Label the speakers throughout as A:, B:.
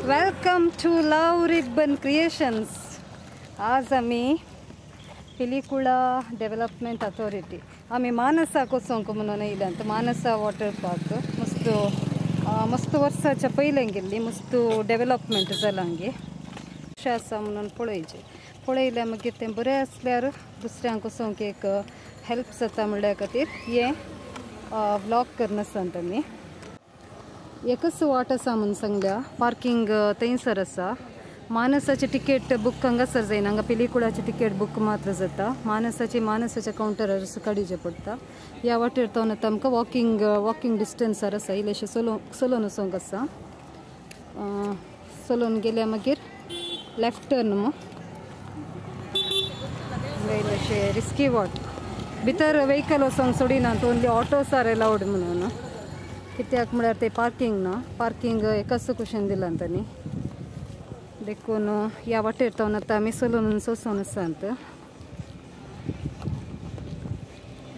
A: Welcome to love ribbon creations. आज आमी पिलिकुळा development authority आमी मानसा वचोंक म्हणून येयल्यात. मानसा वॉटर पार्क मस्त मस्त वर्साच्या पयलें गेल्ली, मस्त डेव्हलपमेंट जालां गे अशें आसा म्हणून पळयचें. पळयल्यार मागीर तें बरें आसल्यार दुसऱ्यांक वचोंक एक हेल्प जाता म्हणल्या खातीर हें व्लॉग करून आसात आमी. एकच वाट आसा म्हणून सांगल्या, पार्किंग थंयसर आसा. मानसाची तिकेट बुक हांगासर जायना, हांगा पिलिकुळाची तिकेट बुक मात्र जाता. मानसाची मानसाच्या कावंटरार काडीचें पडटा. ह्या वाटेर तो आतां आमकां वॉकिंग वॉकिंग डिस्टन्सार आसा. इल्लेशें चलोवन वचोंक आसा. चलोवन गेल्या मागीर लेफ्ट टर्न मग इल्लेशें रिस्की वाट. भितर व्हेकल वचोंक सोडिना, ओन्ली ऑटोस are allowed म्हणून. कित्याक म्हळ्यार ते पार्किंग ना, पार्किंग एकाच कुशेन दिलां तांणी. देखून ह्या वाटेर तो आतां आमी चलोवन वचोन आसात.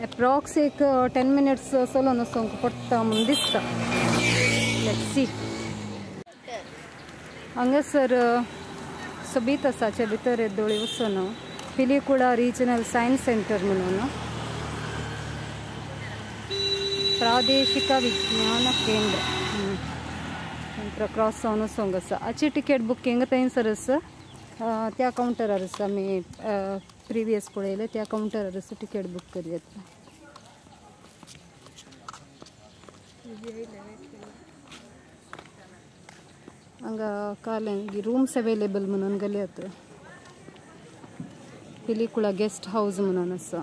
A: एप्रॉक्स एक 10 मिनट्स चलोवन वचोंक पडटा म्हणून दिसता. Let's see. हांगासर सोबीत आसा, भितर येदोळी वचून पिलिकुळा रिजनल सायन्स सेंटर म्हणून प्रादेशिक विज्ञान केंद्र क्रॉस जावन वचोंक आसा. हाची तिकेट बुकींग थंयसर आसा, त्या कावंटरार आसा. आमी प्रिवियस पळयलें त्या कावंटरार आसा, तिकेट बूक करूं. हांगा कालें रूम्स अवेलेबल म्हणून गेल्यात. पिलिकुळा गेस्ट हावस म्हणून आसा.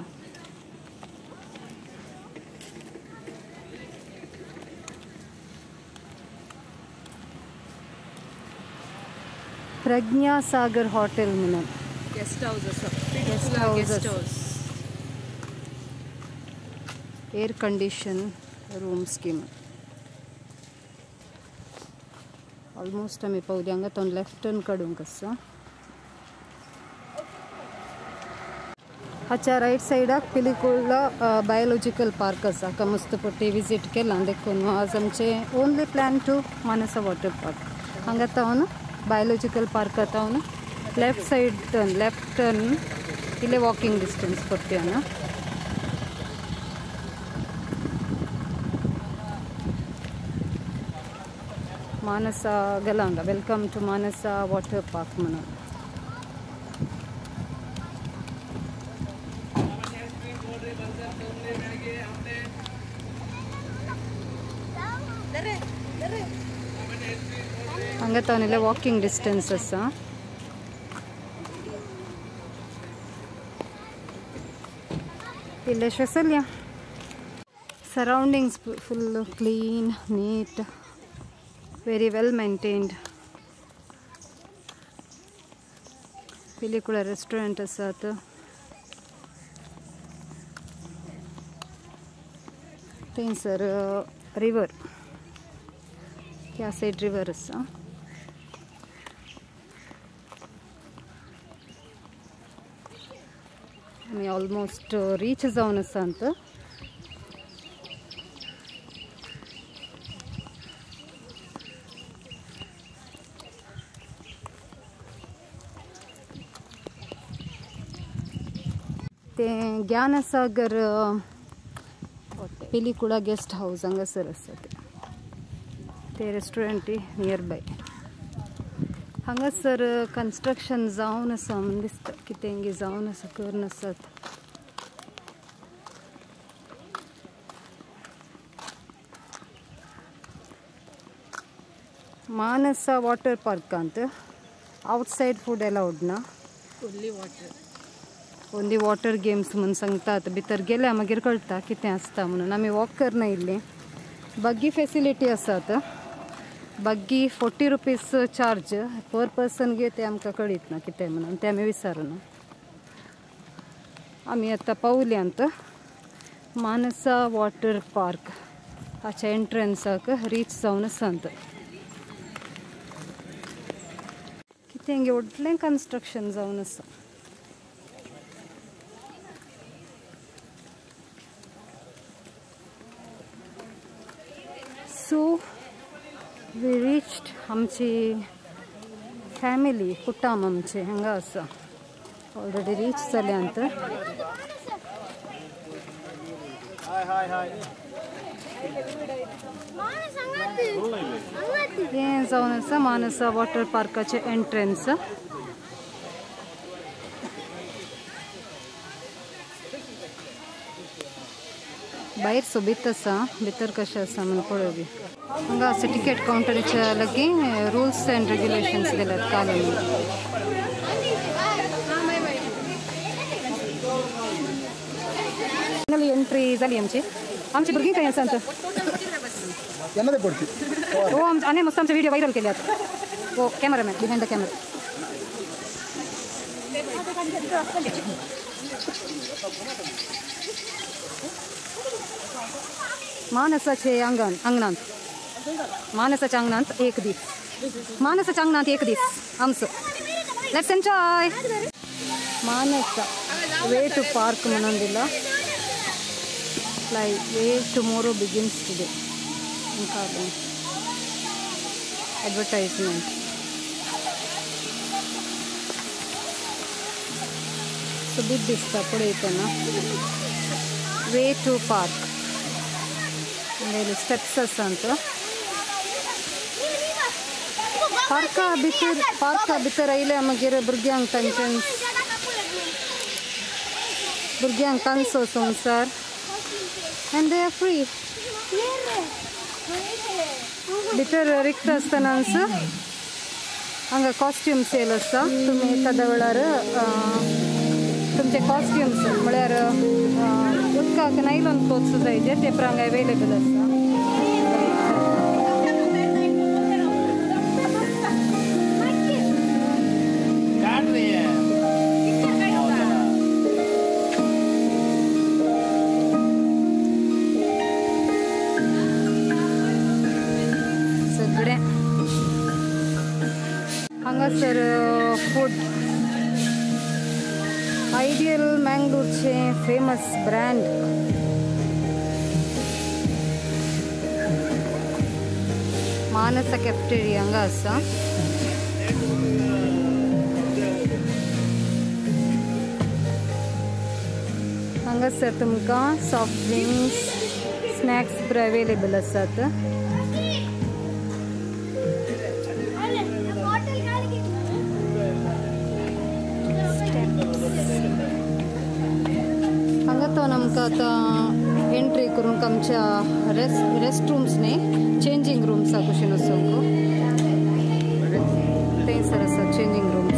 A: प्रज्ञा सागर हॉटेल म्हणून
B: गेस्ट हाऊस आसा.
A: Guest house, air condition room scheme. Almost आमी पावली. हांगा तो लेफ्ट टर्न काडूंक आसा. हाच्या रायट सायडाक पिलिकुळा बायोलॉजिकल पार्क आसा. हाका मस्त पट्टी विजीट केलां देखून आज आमचे only plan to Manasa water park. हांगा तावन बायोलॉजिकल पार्क तावन left side turn, left turn इल्ले वॉकिंग डिस्टन्स पडटा ना. मानसा गेला. Welcome to Manasa water park म्हणून. हांगा तावन वॉकिंग डिस्टन्स आसा. इल्लेशें चलया. Surroundings full clean, neat, very well maintained. Pilikula restaurant आसात. थंयसर रिवर, ह्या सायड रिवर आसा. आमी ऑलमोस्ट रीच जावन आसात. तें ज्ञानसागर पिलिकुळा गेस्ट हावस हांगासर आसा. ते रेस्टॉरंट नियर बाय. हांगासर कन्स्ट्रक्शन जावन आसा म्हणून दिसता. कितें जावन आसा, करून आसात. मानसा वॉटर पार्कांत आवटसायड फूड अलाउड ना,
B: only water,
A: only water games म्हणून सांगतात. भितर गेल्या मागीर कळटा कितें आसता म्हणून. आमी वॉक करना इल्लें. बग्गी फेसिलिटी आसात. बग्गी 40 रुपीज चार्ज पर पर्सन घे, ते आमकां कळीत ना कितें म्हणून, ते आमी विचारून. आमी आतां पावल्यांत मानसा वॉटर पार्क हाच्या एंट्रन्साक रीच जावन आसात. कितें व्हडलें कन्स्ट्रक्शन जावन आसा. सो we reached आमची फॅमिली कुटाम आमचे हांगा आसा ऑलरेडी रीच जाल्यांत. हें जावन आसा मानसा वॉटर पार्काचें एंट्रन्स. भायर सोबीत आसा, भितर कशें आसा म्हूण पळोवया. हांगा आसा टिकेट कावंटरीच्या लागीं रुल्स अँड रेग्युलेशन्स दिल्यात काल. फायनली एंट्री जाली आमची. आमची भुरगीं खंय आसा आतां? हो आनी मस्त आमचे व्हिडिओ व्हायरल केल्यात. हो cameraman behind the camera. मानसाचे आंगण अंगणांत, मानसाच्या अंगणांत एक दीस, मानसाच्या अंगणांत एक दीस आमचो. Let's enjoy. Manasa way to park म्हणून दिला. Fly way tomorrow begins today. Advertisement. सोबीत दिसता पळयतना. वे टू पार्क स्टेप्स आसा. पार्का भितर, पार्का भितर आयल्या मागीर भुरग्यांक तांचे भुरग्यांक तांचो संवसार and they are free. भितर रिक्त आसतनाच हांगा कॉस्ट्यूम सेल आसा. तुमी एखाद्या वेळार तुमचे कॉस्ट्यूम्स म्हळ्यार उदकाक नायलॉन क्लोथ्स जाय जे ते हांगा अवेलेबल आसा. सगळें हांगासर फूड आयडियल मँगलोरचे फेमस ब्रँड. मानसा कॅफेटेरिया हांगा आसा. हांगासर तुमकां सॉफ्ट ड्रिंक्स स्नॅक्स पुरा अवेलेबल आसात. हांगा तो आमकां आतां एंट्री करूंक आमच्या रेस्ट रूम्स न्ही, चेंजींग रूम्सा कुशीन वचूंक थंयसर आसा चेंजींग रूम्स.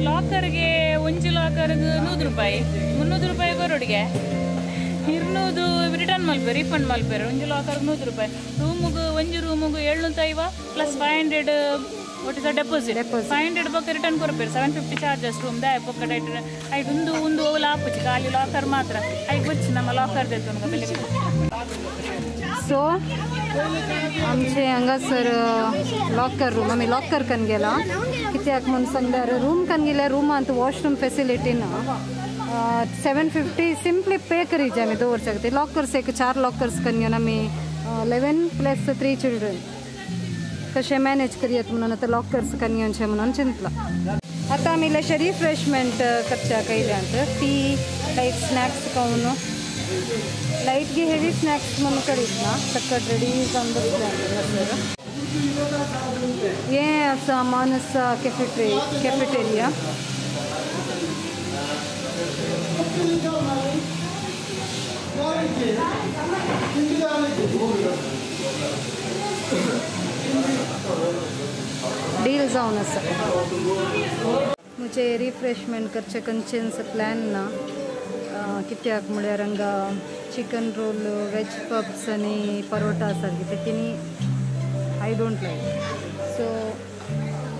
B: ಲಾಕರ್ಗೆ ಒಂಜಿ ಲಾಕರ್ಗೆ 100 ರೂಪಾಯಿ, 300 ರೂಪಾಯಿ ಕೊರೊಡಿಗೆ 200 ರಿಟರ್ನ್ ಮಲ್ಪೇರು, ರೀಫಂಡ್ ಮಲ್ಪೇರು. ಒಂಜಿ ಲಾಕರ್ಗೆ 100 ರೂಪಾಯಿ. ರೂಮುಗು ಒಂಜಿ ರೂಮುಗು 750 plus 500 what is the deposit? 500 ಬೊಕ್ಕ ರಿಟರ್ನ್ ಕೊರಪೇರು. 750 ಚಾರ್ಜಸ್ ರೂಮ್ ದಾಯ ಬೊಕ್ಕ ಡೈಟ್ ಐಟ್ ಒಂದು ಒಂದು ಓಲ ಆಪುಜಿ, ಖಾಲಿ ಲಾಕರ್ ಮಾತ್ರ. ಐಕ್ ಬೊಚ್ಚಿ ನಮ್ಮ ಲಾಕರ್ ದೆತ್ತೊನುಗ ಬೆಲೆ.
A: सो आमचे हांगासर लॉकर रूम, आमी लॉकर कन गेला कित्याक म्हूण सांगल्यार रूम कन गेल्यार रुमांत वॉशरूम फेसिलिटी ना. 750 सिंपली पे करीजे आमी दवरच्या खातीर. लॉकर्स एक 4 लॉकर्स कन घेवन आमी 11 प्लस 3 चिल्ड्रन कशें मॅनेज करयात म्हणून आतां लॉकर्स कन घेवचें म्हणून चिंतलां. आतां आमी इल्लेशें रिफ्रेशमेंट करच्याक आयल्यांत. टी लायट स्नॅक्स खावन लायट गी हेवी स्नॅक्स म्हणून करीत ना, सकट रेडी जावन बसलें हांगासर. हें आसा मानसा कॅफेटेरिया. डील जावन आसा. म्हजें रिफ्रेशमेंट करचें खंयचेंच प्लॅन ना, कित्याक म्हळ्यार हांगा चिकन रोल, वेज पप्स आनी परोटा सारके ते तिनी I don't like. सो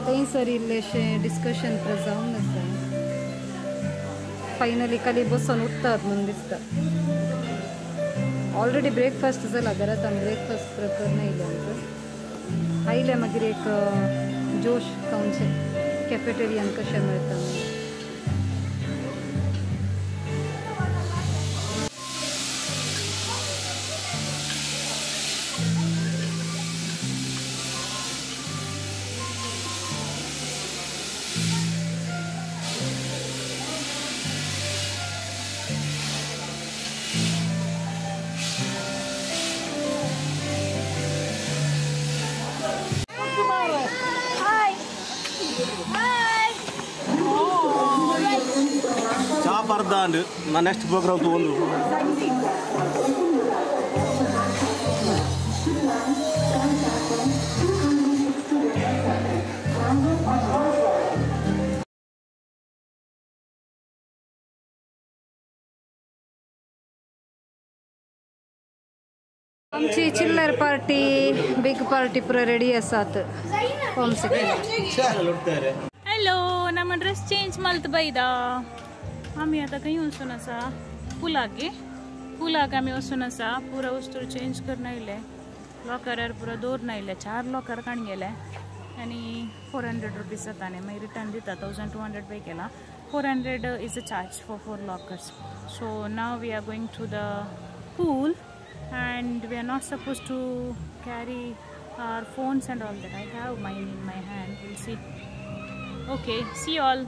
A: थंयसर इल्लेशें डिस्कशन जावन आसा. फायनली खाली बसून उरतात म्हणून दिसता. ऑलरेडी ब्रेकफास्ट जाला घरांत, आमी ब्रेकफास्ट प्रिफर येयले आमकां. आयले मागीर एक जोश खावचें कॅफेटेरियान कशें मेळटा.
C: ಅರ್ಧ ನಾ ನೆಕ್ಸ್ಟ್ ಪ್ರೋಗ್ರಾಮ್ ತಗೊಂಡು
A: आमची चिल्लर पार्टी बिग पार्टी पुरा रेडी आसात होम
B: हॅलो ನಮ್ಮ ಡ್ರೆಸ್ ಚೇಂಜ್ ಮಲ್ತ್ ಬೈದ आमी आतां खंय वचून आसा पुलाक गे पुलाक आमी वचून आसा पुरा वस्तू चेंज करून आयले लॉकरार पुरा दवरून आयले 4 लॉकर काण गेले आनी 400 रुपीज जाता न्ही मागीर रिटर्न दिता 1200 पे केला 400 is a charge for 4 lockers. So now we are going to the pool and we are not supposed to carry our phones and all that. I have mine in my hand. We'll see. Okay, see you all.